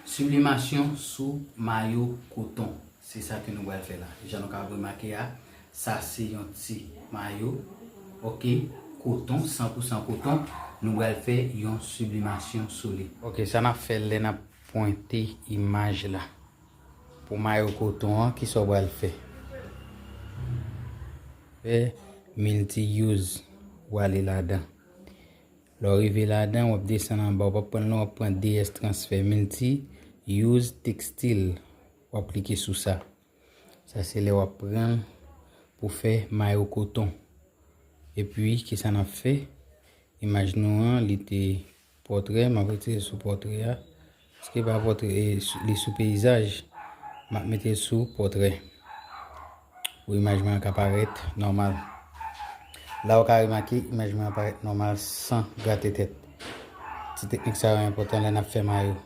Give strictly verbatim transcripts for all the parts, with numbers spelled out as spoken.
Siblimasyon sou mayo koton. Se sa ke nou pral fè la. Jan nou ka remake a, sa se yon ti mayo, oke, koton, san pou san koton. Nou pral fè yon siblimasyon sou li. Oke, sa n ap fè lè n ap pwente imaj la. Pou mayo koton an, kisa w pral fè? Fè multi use, w ale ladan. Lè w rive ladan, w ap desann anba, w p ap pran l non, w ap pran D S transfè multi use textile, w ap klike sou sa. Sa se lè w ap pran l pou fè mayo koton. Epi, kisa n ap fè? Imaj nou an, li te pòtrè, m ap retire sou pòtrè a. Paske pa pòtrè, e, sou- li sou peyizaj, m ap mete l sou pòtrè. Pou imaj mwen an ka parèt nòmal. La ou ka remake, imaj mwen an parèt nòmal san grate tèt. Ti teknik sa yo enpòtan lè n ap fè mayo.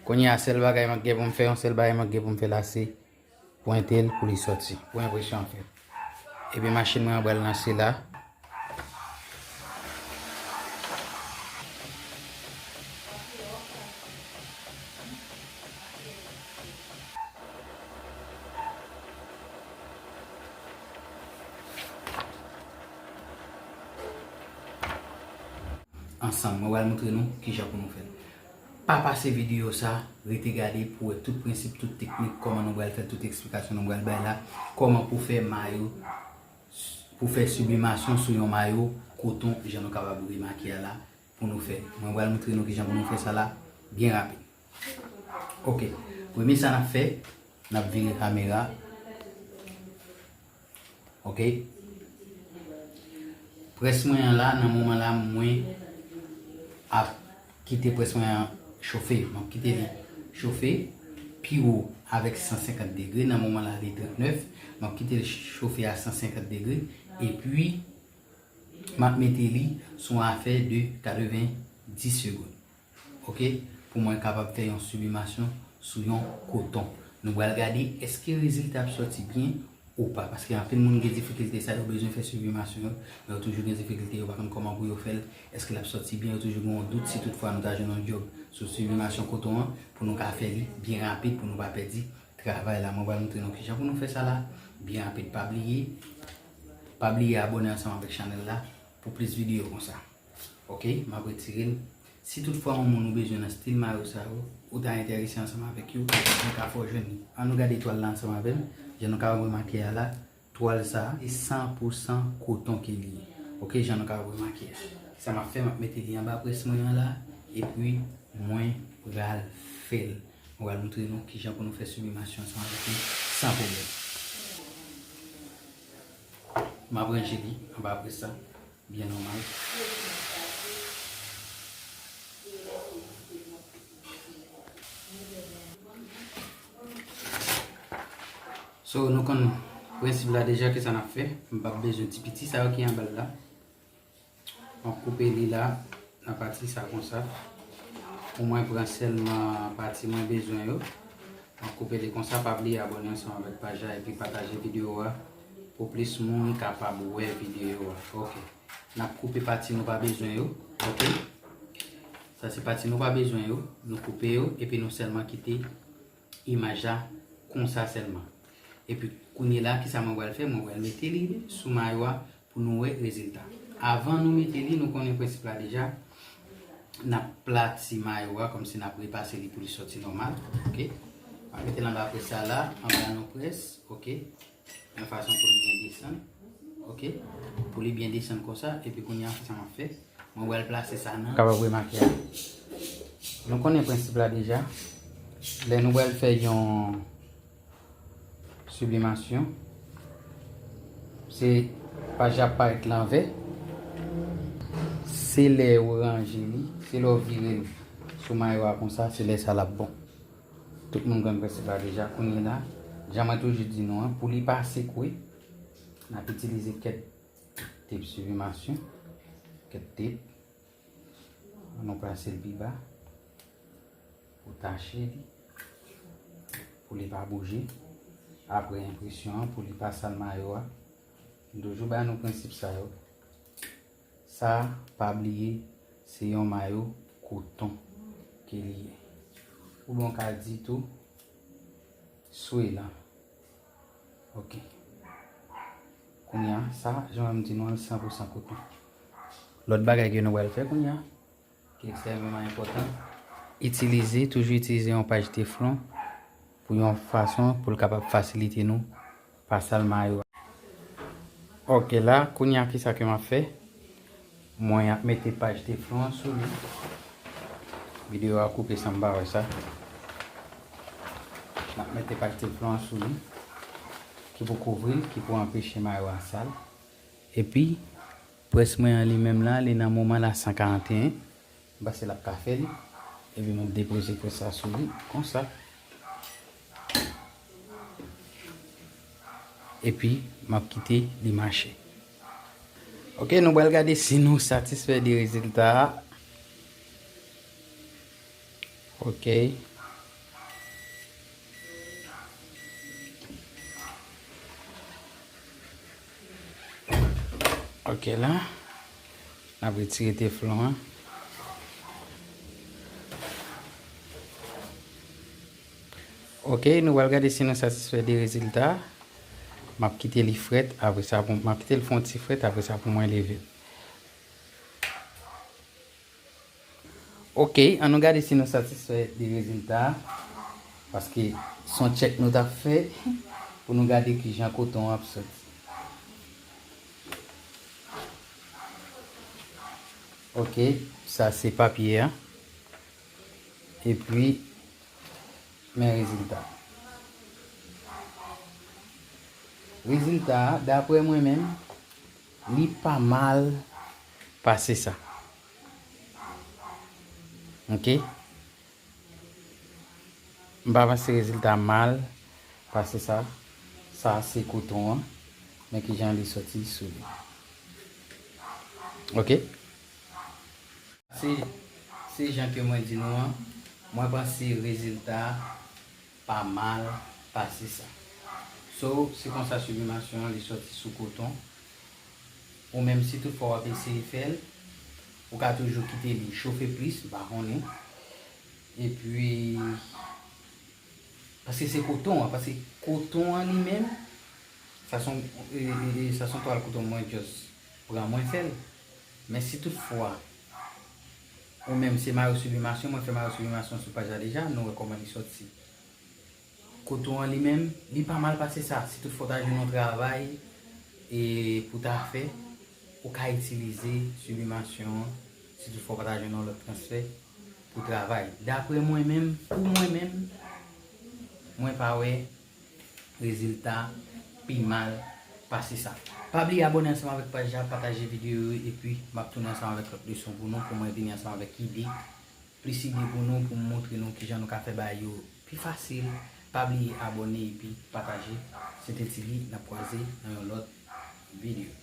Kounye a, sèl bagay mwen gen pou m fè, yon sèl bagay mwen gen pou m fè la, se pwente l pou li sòti, pou enpresyon an fèt. Epi machin mwen an pral lanse la. Ansanm, mwen pral montre nou kijan pou nou fè l. Pa pase videyo sa, rete gade pou wè tout prensip, tout teknik, kòman nou pral fè, tout eksplikasyon nou pral bay la, kòman pou fè mayo, pou fè siblimasyon sou yon mayo koton, jan nou kapab remake a la, pou nou fè. Mwen pral montre nou kijan pou nou fè sa la, byen rapid. Oke, premye sa n ap fè, n ap vire kamera. Oke. Près mwen an la, nan moman la, mwen ap kite près mwen an chofe. M ap kite li chofe pi wo avèk san senkant degre. Nan moman la, li trannèf. M ap kite li chofe a san senkant degre. Epi, m ap mete li sou afè de katrevenndis segonn. Oke, pou mwen kapab fè yon siblimasyon sou yon koton. Nou pral gade èske rezilta ap sòti byen ou pa. Paske anpil moun gen difikilte sa, yo bezwen fè siblimasyon yo, men yo toujou gen difikilte, yo pa konn kòman pou yo fè l, èske l ap sòti byen, yo toujou gen yon dout si toutfwa nou ta jwenn yon djòb sou siblimasyon koton an, pou nou ka fè li byen rapid, pou nou pa pèdi travay la. Mwen pral montre nou kijan pou nou fè sa la, byen rapid. Pa bliye, pa bliye abòne ansanm avèk chanèl la pou plis videyo konsa. Oke, m ap retire l. Si toutfwa yon moun ou bezwen nan stil mayo sa yo, ou ta enterese ansanm avèk yo, mwen ka fè w jwenn li. Ann nou gade twal la ansanm avè m, jan nou ka remake a la, twal sa a, se san pou san koton ke li ye. Oke, jan nou ka remake a. Sa m ap fè, m ap mete li anba près mwen an la, epi mwen pral fè l. Mwen pral montre nou kijan pou nou fè siblimasyon ansanm avèk li, san pwoblèm. M ap ranje li anba près la. Byen nòmal. So, nou konn prensip la deja, kisa n ap fè. M p ap bezwen ti piti sa yo ki anba l la. M ap koupe li la, nan pati sa konsa. Pou mwen pran sèlman pati mwen bezwen yo. M ap koupe li konsa, pa bliye abòne ansanm avèk paj la epi pataje videyo a pou plis moun kapab wè videyo a. Oke. N ap koupe pati nou pa bezwen yo. Oke. Sa se pati nou pa bezwen yo. Nou koupe yo epi nou sèlman kite imaj la konsa sèlman. Epi kounye la, kisa mwen pral fè? Mwen pral mete li sou mayo a pou nou wè rezilta. Avan nou mete li, nou konnen prensip la deja. N ap plati mayo a kòmsi n ap repase li pou li sòti nòmal. Oke. N ap mete l anba près sa la, anba nan près. Oke. Yon fason pou li byen desann. Oke. Pou li byen desann konsa. Epi kounye a, kisa m ap fè? Mwen pral plase sa nan. Kapab remake a. Nou konnen prensip la deja. Lè nou pral fè yon siblimasyon, se paj la ap parèt lanvè. Se lè ou ranje li, se lè ou vire l sou mayo a konsa, se lè sa l ap bon. Tout moun konn prensip la deja. Kounye la, jan mwen toujou di nou an, pou li pa sekwe, n ap itilize kèk tip siblimasyon, kèk tip. Nou plase l pi ba pou tache li, pou li pa bouje. Apre enpresyon an, pou li pa sal mayo a. M toujou ba nou prensip sa yo. Sa, pa bliye, se yon mayo koton ke li ye. Ou bon ka di tou, swe la. Ok. Kounye a, sa, jan m di nou an, san pou san koton. Lòt bagay ke nou pral fè kounye a, ki ekstrèmeman enpòtan, itilize, toujou itilize yon paj teflon pou yon fason pou l kapab fasilite nou pasal mayo a. Ok, la, kounye a, kisa ke m ap fè? Mwen ap mete paj teflon an sou li. Videyo a koupe san m pa wè sa. M ap mete paj teflon an sou li, ki pou kouvri l, ki pou anpeche mayo a sal. Epi, près mwen an li menm la, li nan moman la san karanteyen. M panse l ap ka fè li. Epi m ap depoze près sa sou li, konsa. Epi, m ap kite li mache. Ok, nou pral gade si nou satisfè de rezilta a. Ok. Ok la. N ap retire teflon an. Ok, nou pral gade si nou satisfè de rezilta. M ap kite li frèt, apre sa pou, m ap kite l fè yon ti frèt, apre sa pou mwen leve l. Ok, an nou gade si nou satisfè de rezilta a, paske se yon tchèk nou t ap fè pou nou gade kijan koton an ap soti. Ok, sa se papye a. Epi, men rezilta. Rezilta a, daprè mwen menm, li pa mal pase sa. Ok? M pa panse rezilta mal pase sa. Sa se koton an. Men kijan li soti sou li. Ok? Se, se jan ke mwen di nou an, mwen panse rezilta a pa mal pase sa. So, se konsa siblimasyon an li soti sou koton. Ou menm, si tout fwa w ap eseye fè l, ou ka toujou kite li chofe plis, m pa konnen. Epi, paske se koton an, paske koton an li menm, sa se yon, e, e, e, sa se yon twal koton mwen just pran mwen fè l. Men si tout fwa, ou menm se mayo siblimasyon, mwen fè mayo siblimasyon sou paj la deja, nou wè kòman li soti. Koton an li menm, li pa mal pase sa. Si tout fwa w ta jwenn yon travay, e, pou w ta fè, ou ka itilize siblimasyon an, si tout fwa w pa ta jwenn yon lòt transfè pou travay. Daprè mwen menm, pou mwen menm, mwen pa wè rezilta pi mal pase sa. Pa bliye abòne ansanm avèk paj la, pataje videyo yo, epi m ap tounen ansanm avèk lòt leson pou nou, pou mwen vini ansanm avèk ide, plis ide pou nou, pou m montre nou kijan nou ka fè bagay yo pi fasil. Pa bliye abòne epi pataje. Se te Tili, n ap kwaze nan yon lòt videyo.